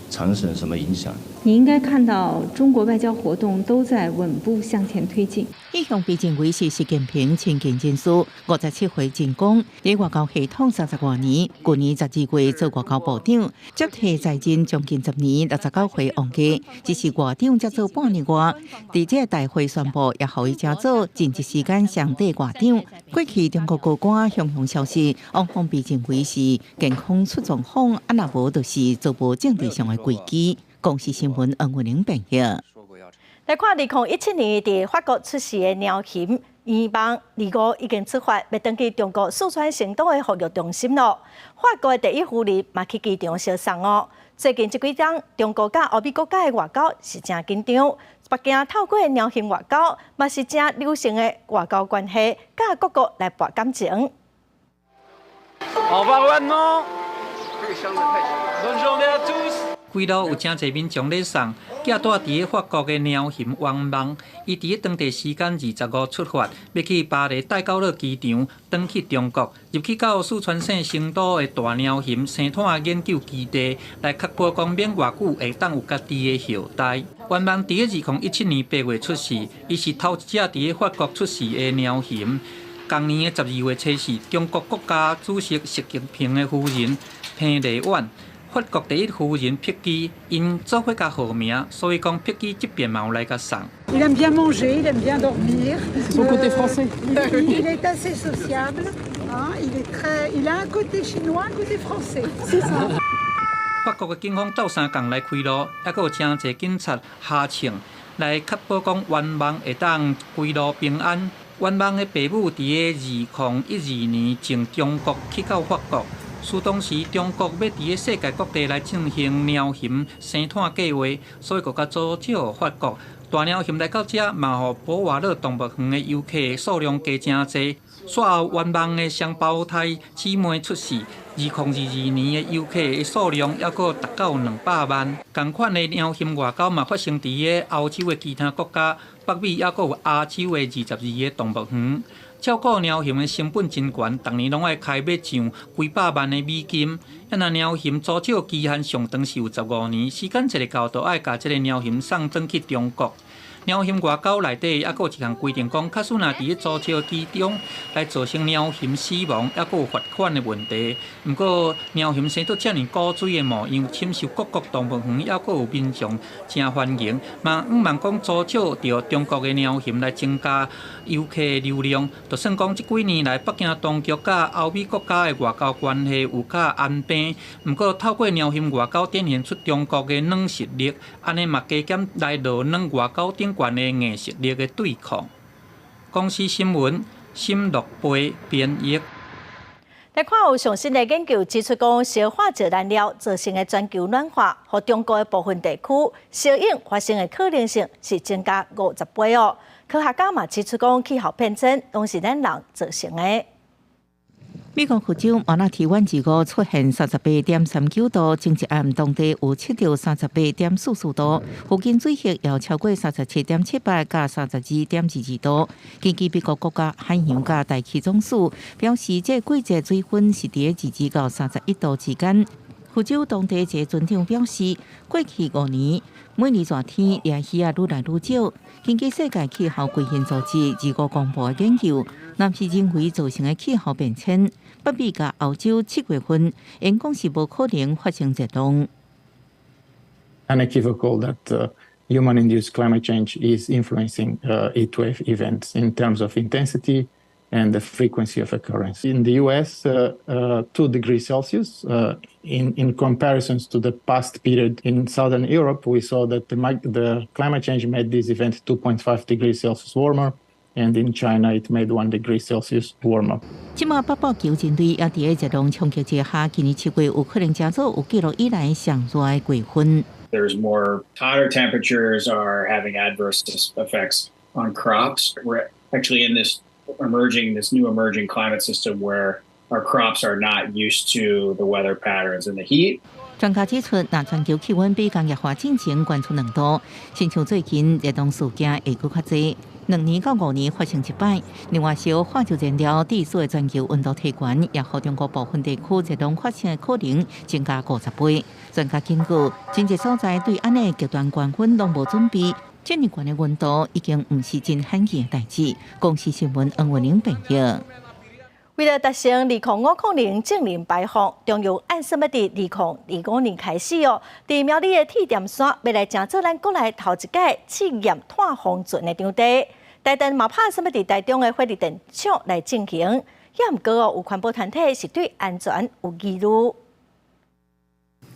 產生什麼影響？你應該看到中國外交活動都在穩步向前推進。一向被認為是習近平親近人士，57歲秦剛，佇外交系統30外年，去年12月做外交部長，接替在任將近10年69歲王毅，只是外長才做半年外，佇這個大會宣布，也予伊成做任職時間上短外長。過去中國高官雄雄消息，往往被認為是健康出狀況，啊若無就是做無政治上的危機。公視新聞黃文玲編譯。來看2017年佇法國出世的貓熊願望，25已經出發，欲轉去中國四川成都的復育中心囉。法國的第一夫人嘛去機場相送哦。最近這幾冬，中國佮歐美國家的外交是誠緊張，北京透過貓熊外交，嘛是誠流行的外交關係，佮各國來搏感情。 Au revoir, Bonne journée à tous. 規路有誠濟民眾咧送，寄住佇咧法國的貓熊願望，伊佇咧當地時間25出發，欲去巴黎戴高樂機場，轉去中國，入去到四川省成都的大貓熊生態研究基地，來確保講免偌久會當有家己的後代。願望佇咧2017年8月出世，伊是頭一隻佇咧法國出世的貓熊。同年的12月初四，中國國家主席習近平的夫人彭麗媛、法國第一夫人碧姬，𪜶做伙共號名，所以講碧姬這邊嘛有來共送。 Il aime bien manger, il aime bien dormir. Son côté français. Il est assez sociable, hein, il a un côté chinois, un côté français. C'est ça. 法國的警方鬥相共來開路，猶閣有誠濟警察下銃來確保講願望會當歸路平安。願望的爸母佇咧2012年從中國去到法國。事當時中國欲佇咧世界各地來進行貓熊生態計劃，所以閣較早借法國大貓熊來到遮，嘛予博瓦勒動物園的遊客數量加誠濟。煞後願望的雙胞胎姊妹出世，2022年的遊客的數量猶閣達到200萬。仝款的貓熊外交嘛發生佇咧歐洲的其他國家，北美猶閣有亞洲的22個動物園。照顧貓熊的成本真懸，逐年攏愛開欲上幾百萬的美金。啊，若貓熊租借期限上長是有15年，時間一個到，就愛共這个貓熊送轉去中國。貓熊外交內底猶閣有一項規定，講假使若佇咧租借期中來造成貓熊死亡，猶閣有罰款的問題。毋過貓熊生做遮爾古錐的模樣，深受各國動物園猶閣有民眾誠歡迎，嘛向望講租借著中國的貓熊來增加遊客流量。就算講這幾年來北京當局佮歐美國家的外交關係有較安平，毋過透過貓熊外交展現出中國的軟實力，按呢嘛加減來落軟外交頂懸的硬實力的對抗。公視新聞沈樂貝編譯。來看有上新的研究指出，講燒化石燃料造成的全球暖化，予中國的部分地區燒湧發生的可能性是增加50倍哦。科學家嘛指出，講氣候變遷攏是咱人造成的。美國佛州馬納提灣25出現38.39度，前一暗當地有測著38.44度，附近水域有超過37.78佮32.22度。根據美國國家海洋佮大氣總署表示，這個季節水溫是佇22到31度之間。佛州當地一个村長表示，過去5年每年熱天掠魚仔愈來愈少。根據世界氣候基金組織25公布的研究，若是人為造成的氣候變遷，北美佮歐洲7月份，𪜶講是無可能發生熱浪。 Unequivocal that human-induced climate change is influencing heat wave events in terms of intensity and the frequency of occurrence. In the US, 2 degrees Celsius. In comparisons to the past period in Southern Europe, we saw that the climate change made this event 2.5 degrees Celsius warmer. And in China, it made 1 degree Celsius warmer. 這馬北半球人類也佇個熱浪衝擊之下，今年7月有可能成做有記錄以來上熱的月份。 There's more hotter temperatures are having adverse effects on crops. We're actually in this new emerging climate system where our crops are not used to the weather patterns and the heat. 專家指出，若全球氣溫比工業化進前懸出2度，親像最近熱浪事件會閣較濟，2年到5年發生一擺。另外，燒化石燃料致使的全球溫度提懸，也予中國部分地區熱浪發生的可能增加50倍。專家警告，真濟所在對按呢極端高溫攏無準備，這爾懸的溫度已經毋是真罕見的代誌。公視新聞黃文玲編譯。為了達成2050年淨零排放，中油按算欲佇2025年開始哦，佇苗栗的鐵砧山欲來成做咱國內頭一屆試驗碳封存的場地。台電嘛拍算欲佇台中的火力電廠來進行，也毋過哦，有環保團體是對安全有疑慮。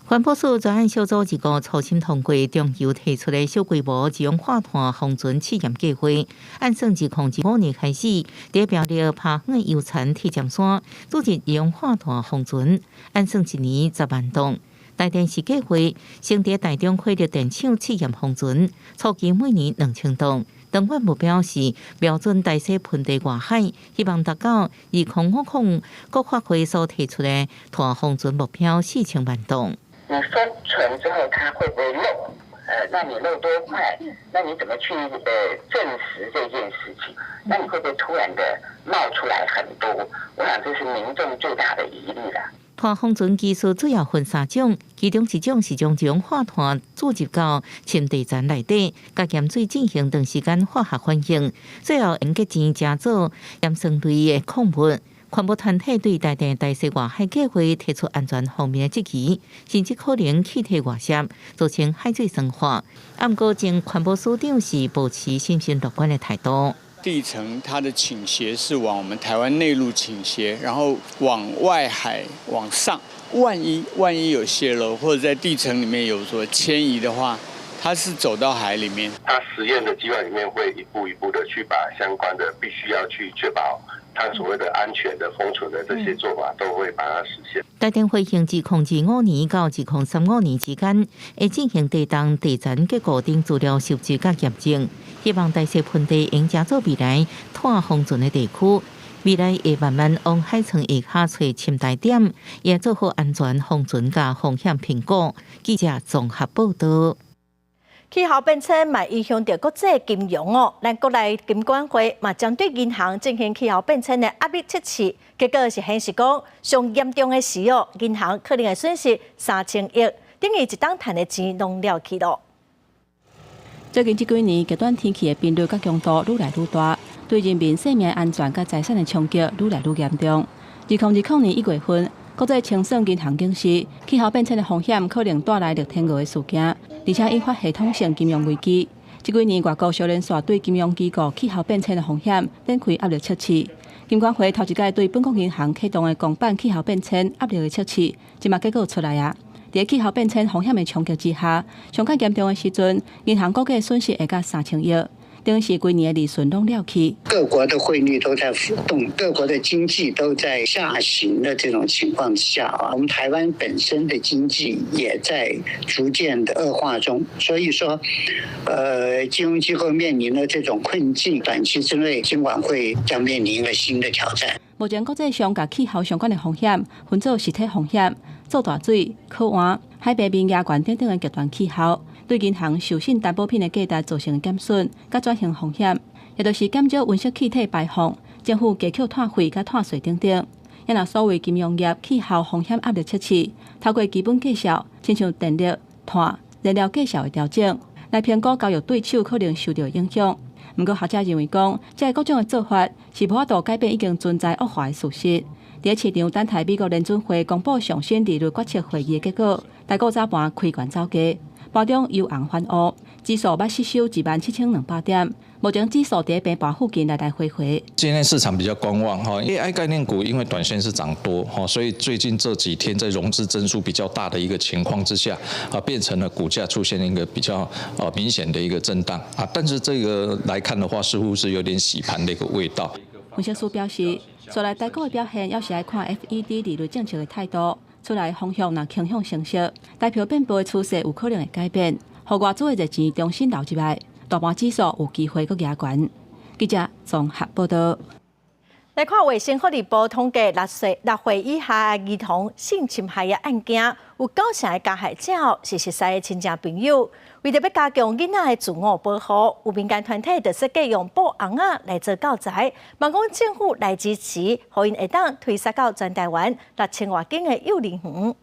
環保署專案小組25初審通過中油提出的小規模二氧化碳封存試驗計劃，按算2025年開始，佇苗栗拍遠的油田鐵尖山組織二氧化碳封存，按算一年10萬噸。台電是計劃先佇台中火力電廠試驗封存，初期每年2000噸。長遠目標是瞄準台西盆地外海，希望達到2050國發會所提出的碳封存目標4000萬噸。你封存之後，它會不會漏？那你漏多快？那你怎麼去證實這件事情？那你會不會突然的冒出來很多？我想這是民眾最大的疑慮啦。碳封存技術主要分三種，其中一種是將二氧化碳注入到深地層內底，佮鹽水進行長時間化學反應，最後用結晶成做鹽酸類的礦物。環保團體對台電台西外海計劃提出安全方面的質疑，甚至可能氣體外洩，造成海水酸化。毋過，前環保署長是保持審慎樂觀的態度。地層它的傾斜是往我們台灣內陸傾斜，然後往外海往上。萬一有洩漏，或者在地層裡面有所遷移的話，它是走到海裡面。它實驗的計劃裡面會一步一步的去把相關的必須要去確保它所謂的安全的封存的這些做法，都會把它實現。台電會用2025年到2035年之間，會進行地動地層結構等資料收集佮驗證，希望台西盆地會成做未來碳封存的地區，未來會慢慢往海床下跤找深台點，也做好安全封存佮風險評估。記者綜合報道。氣候變遷嘛影響著國際金融哦，咱國內金管會嘛針對銀行進行氣候變遷的壓力測試，結果是顯示講，上嚴重的時哦，銀行可能會損失3000億，等於一冬趁的錢攏了去囉。最近這幾年，極端天氣的頻率佮強度愈來愈大，對人民生命安全佮財產的衝擊愈來愈嚴重。2020年1月份，國際清算銀行警示，氣候變遷的風險可能帶來綠天鵝的事件，而且引發系統性金融危機。這幾年，外國相連紲對金融機構氣候變遷的風險展開壓力測試。金管會頭一擺對本國銀行啟動的公版氣候變遷壓力的測試，這馬結果出來啊！佇氣候變遷風險的衝擊之下，上較嚴重的時陣，銀行估計損失會到3000億，等於是規年的利潤攏了去。各國的匯率都在浮動，各國的經濟都在下行的這種情況之下啊，我們台灣本身的經濟也在逐漸的惡化中，所以說，金融機構面臨的這種困境，短期之內金管會將面臨一個新的挑戰。目前國際上共氣候相關的風險分做實體風險、做大水、洘旱、海平面加懸等等的極端氣候，對銀行授信擔保品的價值造成減損，佮轉型風險，也就是減少溫室氣體排放、政府加扣碳費佮碳稅等等。也若所謂金融業氣候風險壓力測試，透過基本價數，親像電力、碳、燃料價數的調整，來評估交易對手可能受著影響。毋過學者認為講，這个各種的做法是無法度改變已經存在惡化的事實。佇市場等待美國聯準會公布上新利率決策會議的結果，台股早盤開懸走低，盤中由紅翻烏，指數捌失守17200點，目前指數佇平盤附近來來回回。今天市場比較觀望哈，AI 概念股因為短線是漲多哈，所以最近這幾天在融資增數比較大的一個情況之下，啊，變成了股價出現一個比較明顯的一個震盪啊，但是這個來看的話，似乎是有點洗盤的一個味道。分析師表示，紲來台股的表現，猶是愛看 FED 利率政策的態度，出來方向若傾向升息，台票變薄的趨勢有可能會改變，予外資的熱錢重新流入來，大盤指數有機會閣壓懸。記者綜合報道。來看衛生福利部統計，6歲以下兒童性侵害的案件，有九成的加害者是熟似的親戚朋友。為著欲加強囡仔的自我保護，有民間團體就設計用布尪仔來做教材，望講政府來支持，予𪜶會當推捒到全台灣6000外間的幼兒園。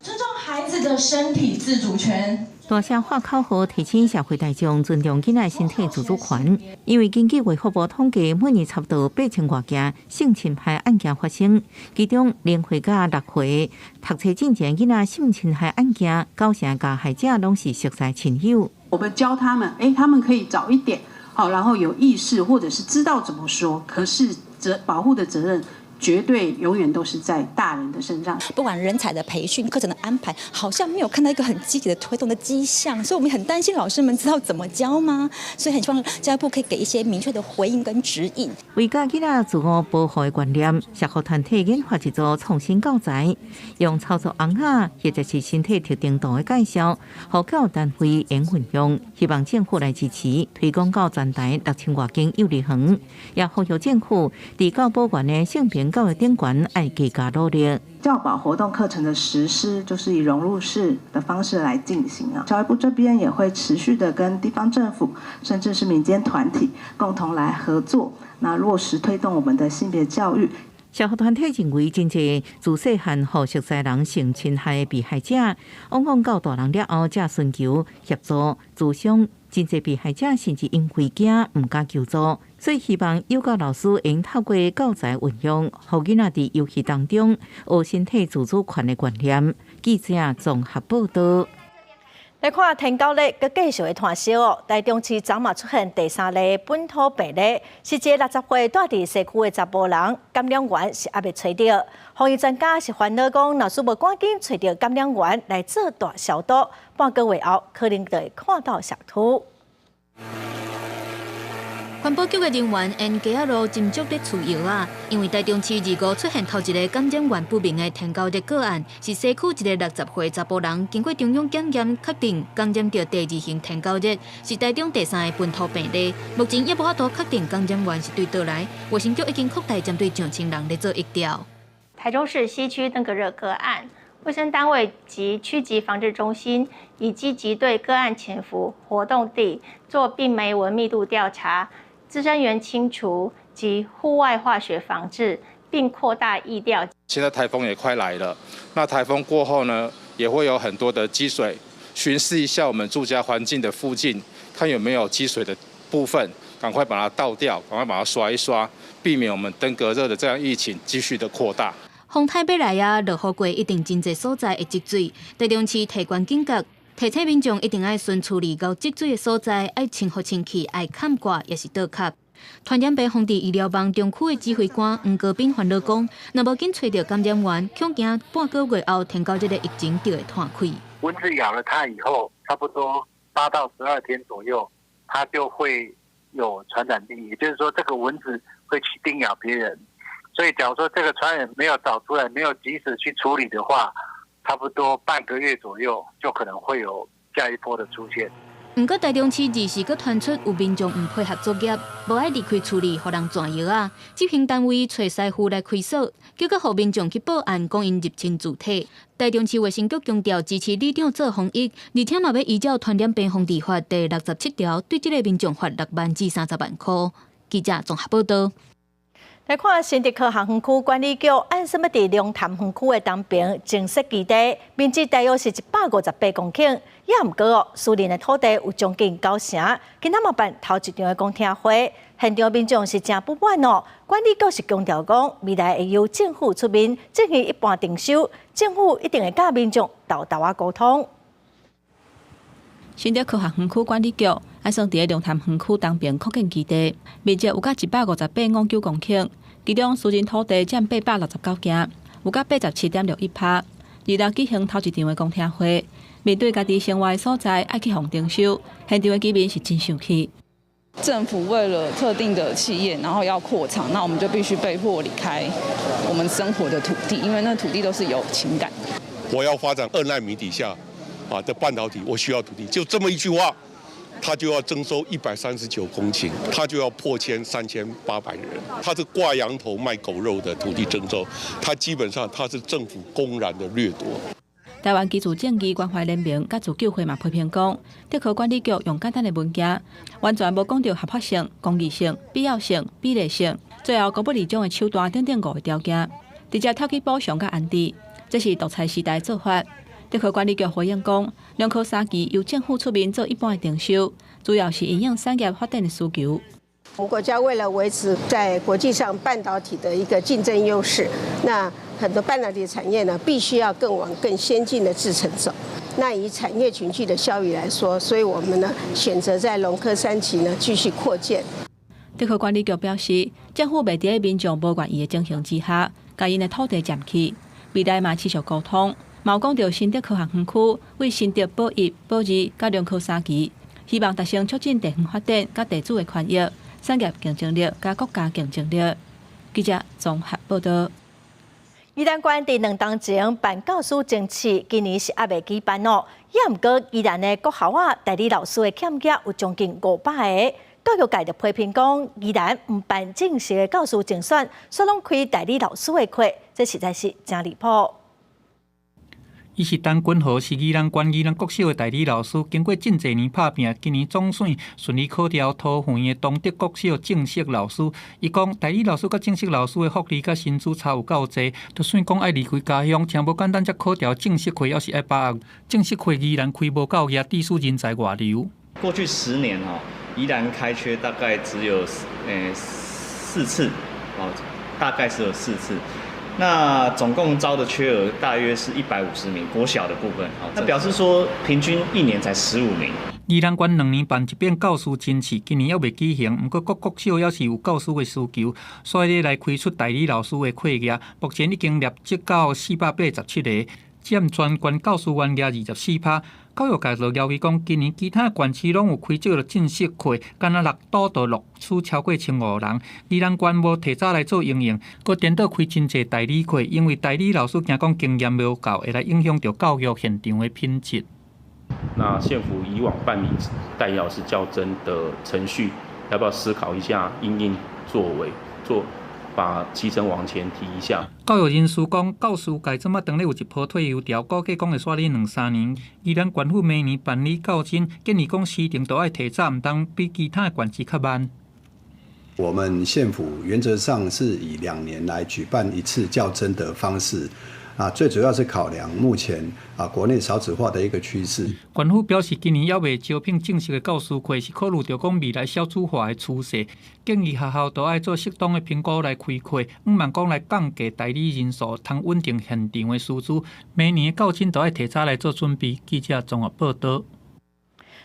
尊重孩子的身體自主權。大聲喊口號，提醒社會大眾尊重囡仔身體自主權。因為根據衛福部統計，每年差不多8000外件性侵害案件發生，其中0歲到6歲讀冊進前囡仔性侵害案件，九成加害者攏是熟似親友。我們教他們，他們可以早一點，好，然後有意識或者是知道怎麼說，可是責保護的責任，絕對永遠都是在大人的身上。不管人才的培訓、課程的安排，好像沒有看到一個很積極的推動的跡象，所以我們很擔心老師們知道怎麼教嗎？所以很希望教育部可以給一些明確的回應跟指引。為教囡仔自我保護的觀念，社福團體研發一組創新教材，用操作尪仔或者是身體特徵圖的介紹，予教育單位會運用，希望政府來支持推廣到全台6000外間幼兒園，也呼籲政府佇教保員的性平教育頂懸愛加加努力。教保活動課程的實施，就是以融入式的方式來進行啊。教育部這邊也會持續的跟地方政府，甚至是民間團體共同來合作，那落實推動我們的性別教育。社福團體認為，真濟自細漢予熟似人性侵害的被害者，往往到大人了後才尋求協助、諮商。真濟被害者甚至因為驚毋敢求助，所以希望幼教老師應透過教材運用，予囡仔佇遊戲當中學身體自主權的觀念。記者綜合報道。來看天狗熱，閣繼續會湠燒哦。台中市昨嘛出現第三例本土病例，是一個60歲蹛佇西區的查埔人，感染源是猶未揣著。防疫專家是煩惱講，若是無趕緊揣著感染源來做大消毒，半個月後可能就會看到赤禿。環保局的人員沿街仔路斟酌咧除藥仔，因為台中市25出現頭一个感染源不明的天狗熱個案，是西區一个60歲查埔人，經過中央檢驗確定感染著第二型天狗熱，是台中第三个本土病例。目前猶無法度確定感染源是對佗來，衛生局已經擴大針對上千人咧做疫調。台中市西區登革熱個案，衛生單位及區級防治中心已積極對個案潛伏活動地做病媒蚊密度調查、孳生源清除及戶外化學防治，並擴大疫調。現在颱風也快來了，那颱風過後呢，也會有很多的積水，巡視一下我們住家環境的附近，看有沒有積水的部分，趕快把它倒掉，趕快把它刷一刷，避免我們登革熱的這樣疫情繼續的擴大。風颱欲來啊，落雨過一定真濟所在會積水，台中市提懸警覺，提醒民眾一定愛巡厝裡𠢕積水的所在，愛清予清氣，愛崁蓋，抑是倒崁。傳染病防治醫療網中區的指揮官黃國斌煩惱講，若無緊揣著感染源，恐驚半個月後天狗熱的疫情就會湠開。蚊子咬了它以後，差不多8到12天左右，它就會有傳染力，也就是說，這個蚊子會去叮咬別人。所以，假如說這個傳染沒有找出來，沒有及時去處理的話，差不多半個月左右就可能會有下一波的出現。毋過台中市24閣傳出有民眾毋配合作業，無愛離開厝裡，予人轉藥仔。執行單位揣師傅來開鎖，結果予民眾去報案，講𪜶入侵住宅。台中市衛生局強調支持里長做防疫，而且嘛欲依照傳染病防治法第67條，對這个民眾罰6萬至30萬箍。記者綜合報道。來看新竹科學園區管理局按什麼佇龍潭園區的東爿增設基地，面積大約是158公頃，也毋過哦，私人的土地有將近九成。今仔嘛辦頭一場的公聽會，現場民眾是誠不滿哦。管理局是強調講，未來會由政府出面進行一般徵收，政府一定會佮民眾沓沓仔溝通。新竹科學園區管理局按算佇咧龍潭園區東爿擴建基地，面積有甲158.59公頃，其中私人土地佔869頃，有甲87.61%。二六舉行頭一場的公聽會，面對家己生活的所在愛去予徵收，現場的居民是真生氣。政府為了特定的企業，然後要擴廠，那我們就必須被迫離開我們生活的土地，因為那土地都是有情感。我要發展2納米底下的半導體，我需要土地，就這麼一句話，他就要徵收139公頃，他就要迫遷3800人，他是掛羊頭賣狗肉的土地徵收，他基本上他是政府公然的掠奪。台灣居住正義關懷聯盟佮自救會嘛批評講，竹科管理局用簡單的文件，完全無講著合法性、公義性、必要性、比例性，最後高不利將的手段等等五个條件，直接跳去補償佮安置，這是獨裁時代做法。竹科管理局回應講，龍科三期由政府出面做一般的徵收，主要是因應產業發展的需求。我們國家為了維持在國際上半導體的一個競爭優勢，那很多半導體產業呢，必須要更往更先進的製程走。那以產業群聚的效益來說，所以我們呢選擇在龍科三期呢繼續擴建。竹科管理局表示，政府袂佇咧民眾無願意的情形之下，共𪜶的土地佔去，未來嘛持續溝通，嘛有講著新竹科學園區為新竹寶一、寶二佮龍科三期，希望達成促進地方發展佮地主的權益、產業競爭力佮國家競爭力。記者綜合報道。宜蘭縣佇2冬前辦教師甄試，今年是猶未舉辦哦。也毋過宜蘭的國校仔代理老師的欠額有將近500個。教育界就批評講，宜蘭毋辦正式的教師甄選，煞攏開代理老師的課，這實在是真離譜。伊是陳君豪，是宜蘭縣宜蘭國小的代理老師，經過真濟年拍拚，今年總算順利考著桃園的東德國小正式老師。伊講，代理老師佮正式老師的福利佮薪資差有夠濟，就算講愛離開家鄉，誠無簡單才考著正式課，猶是愛把握。正式課宜蘭開無夠額，致使人才外流。過去10年吼，宜蘭開缺大概只有4次，哦，大概是有四次。那總共招的缺額大約是150名，國小的部分，那表示說平均一年才15名。宜蘭縣兩年辦一遍教師甄試，今年猶未舉行，毋過各國小猶是有教師的需求，所以來開出代理老師的課額，目前已經累積到487個，佔全縣教師員額24%。教育界就要求講，今年其他縣市攏有開這個正式課，敢若六都就錄取超過1500人，宜蘭縣無提早來做因應，閣顛倒開真濟代理課，因為代理老師驚講經驗無夠，會來影響著教育現場的品質。那縣府以往辦理代理老師教甄的程序，要不要思考一下，因應作為做？把期程往前提一下。教育人士講，教師界這馬當咧有一波退休潮，估計講會煞咧兩三年。宜蘭縣府明年辦理教甄，建議講時程都愛提早，毋通比其他的縣市較慢。我們縣府原則上是以2年來舉辦一次教甄的方式。啊，最主要是考量目前國內少子化的一個趨勢。縣府表示，今年猶未招聘正式的教師課，是考慮著講未來少子化的趨勢，建議學校都愛做適當的評估來開課，毋茫講來降低代理人數，通穩定現場的師資。明年的教甄都愛提早來做準備。記者綜合報道。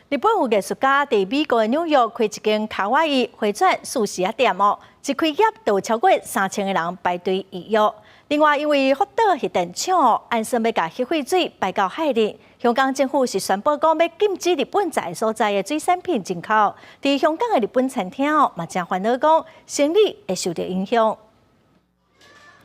日本有藝術家佇美國的紐約開一間卡哇伊迴轉壽司仔店哦，一開業就有超過3000個人排隊預約。另外，因為福島核電廠按算欲共核廢水排到海裡，香港政府是宣布講欲禁止日本在所在的水產品進口。佇香港的日本餐廳哦，嘛誠煩惱講生意會受著影響。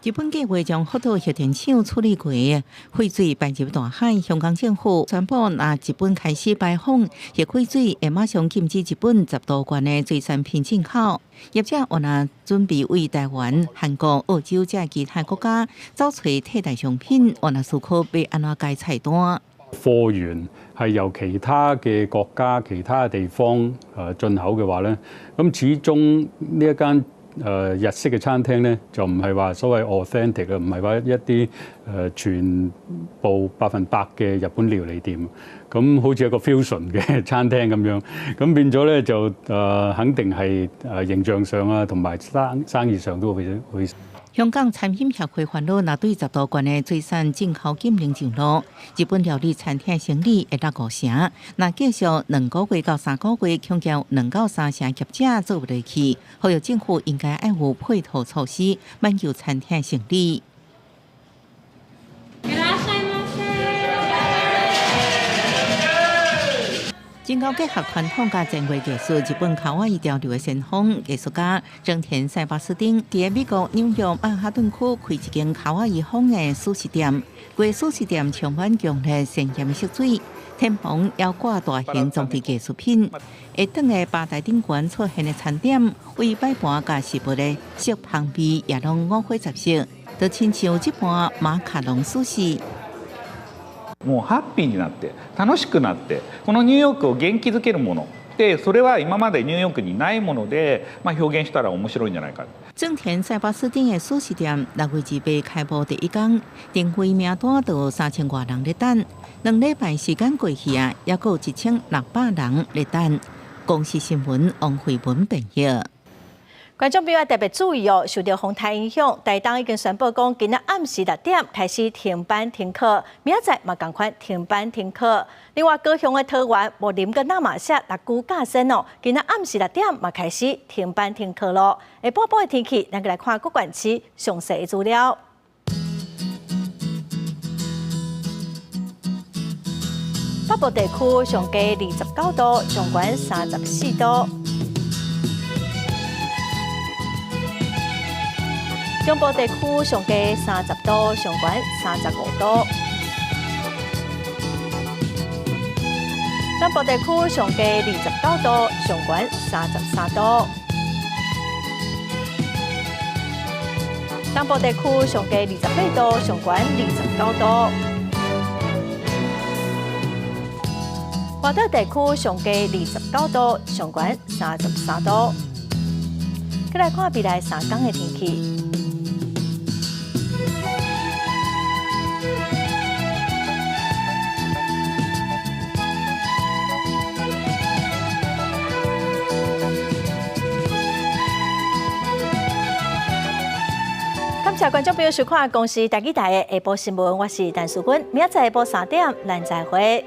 日本計劃將福島核電廠處理過的廢水排入大海。香港政府宣布，若日本開始排放核廢水，會馬上禁止日本10多縣的水產品進口。業者原來準備為台灣、韓國、澳洲這其他國家找揣替代商品，原來思考欲按怎改菜單。貨源係由其他嘅國家、其他嘅地方進口嘅話咧，咁始終呢一間日式嘅餐廳咧，就唔係話所謂 authentic 嘅，唔係話一啲全部100%嘅日本料理店，咁好似一個 fusion 嘅餐廳咁樣，咁變咗咧就肯定係形象上啊，同埋生意上都會。香港餐飲協會煩惱，若對10度懸的水產進口禁令上路，日本料理餐廳生意會落五成。若繼續2個月到3個月，恐驚2到3成業者做毋落去。呼籲政府應該愛有配套措施，挽救餐廳生意。真𠢕結合傳統佮前衛藝術，日本卡哇伊潮流的先鋒藝術家增田塞巴斯丁，佇美國紐約曼哈頓區開一間卡哇伊風的壽司店，規壽司店充滿強烈鮮豔的色彩，天棚猶掛大型裝置藝術品，下頓的吧台頂懸出現的餐點，為擺盤佮食物的色香味也攏五花雜色，就親像這盤馬卡龍壽司。もうハッピーになって楽しくなってこのニューヨークを元気づけるものでそれは今までニューヨークにないもので、まあ、表現したら面白いんじゃないか。增田塞巴斯丁的壽司店6月28開幕第一工，訂位名單就有3000外人咧等，2禮拜時間過去啊，猶閣有1600人咧等。公視新聞王慧文編譯。觀眾朋友特別注意哦，受著風颱影響，台東已經宣布講，今仔暗時6點開始停班停課，明仔載嘛仝款停班停課。另外，高雄的桃園、木林佮那瑪夏、六龜、甲仙哦，今仔暗時6點嘛開始停班停課囉。下半晡的天氣，咱來看各縣市詳細的資料。北部地區上低29度，上懸34度。中部地區上低30度，上懸35度。南部地區上低29度，上懸33度。東部地區上低28度，上懸29度。外島地區上低29度，上懸33度。閣來看未來3工的天氣。感謝觀眾朋友收看公視台語台的下晡新聞，我是陳淑君，明仔載下晡3點，咱再會。